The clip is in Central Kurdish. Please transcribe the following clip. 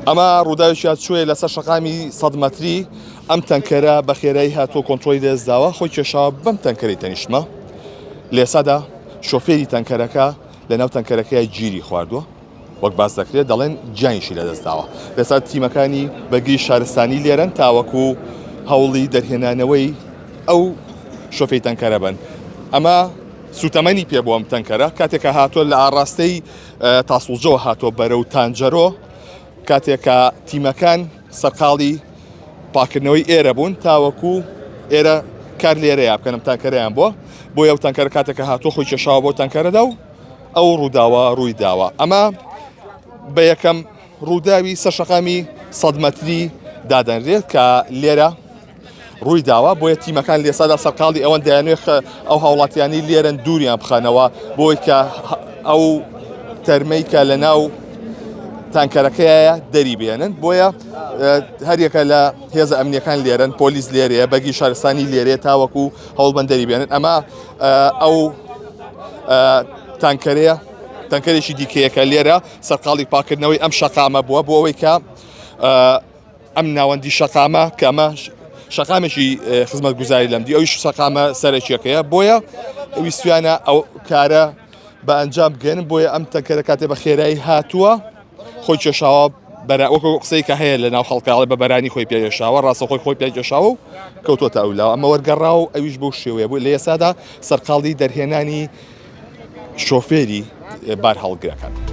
ئەمە ڕووداوێکی هاتوچۆیە لەسەر شەقامی 100 مەتری ئەم تەنکەرە بە خێرایی هاتووە کۆنترۆڵی لەدەستداوە خۆی کێشاوە بەم تەنکەرەی تەنیشتمە لێسادا شۆفێری تەنکەرەکە لەناو تەنکەرەکەی گیری خواردووە وەک باس دەکرێت دەڵێن گیانیشی لەدەستداوە لێسا تیمەکانی بەرگری شارستانی لێرەن تاوەکو هەوڵی دەرهێنانەوەی ئەو شۆفێی تەنکەرە بن ئەمە سوتەمەنی پێ بۆ ئەم تەنکەرە کاتێکە هاتووە لە ئاڕاستەی تاسوڵجەوە هاتووە بەرەو تانجەرۆ کاتێک کە تیمەکان سەرقاڵی پاکردنەوەی ئێرە بوون تاوەکو ئێرە کار لێرەیە بکەنم تانکەریان بۆ بۆ ئەو تانکەرە کاتێکە هاتووە خۆی کێشاوە بۆ تانکەرەدا و ئەو ڕووداوە ڕووی داوە ئەمە بە یەکەم ڕووداوی سەر شەقامی 100 مەتری دادەنرێت کە لێرە ڕووی داوە، بۆیە تیمەکان لێسادا سەرقاڵی ئەوەن دەیانوێت ئەو هاوڵاتیانی لێرەن دووریان بخەنەوە بۆی کە ئەو تەرمەی کە لە ناو تانکەرەکەیە دەری بێنن بۆیە هەریەکە لە هێزە ئەمنیەکان لێرن پۆلیس لێرەیە بەگی شارستانی لێرەیە تاوەکو هەوڵبەن دەری بێنن ئەمە ئەو تانکەرەیە تەنکەرێکی دیکەیەکە لێرە سەرقاڵی پاکردنەوەی ئەم شەقامە بووە بۆ ئەوەی کە ئەم ناوەندی شەقامە کە ئەمە شەقامێکی خزمەتگوزاری لەم دی ئەویش شەقامە سەرەکیەکەیە بۆیە ویستویانە ئەو کارە بە ئەنجام بگەن بۆیە ئەم تەنکەرە کاتێ بە خێرایی هاتووە خۆی کێشاوە بەرا وەکو قسەی کە هەیە لە ناو خەڵکاڵێ بە بەرانی خۆی پێکێشاوە ڕاستە خۆی خۆی پێکێشاوە و کەوتۆتە ئەو لاوە ئەمە وەرگەڕا و ئەویش بەو شێوەیە بوو لە ئێستادا سەرقاڵی دەرهێنانی شۆفێری بار هەڵگرەکان.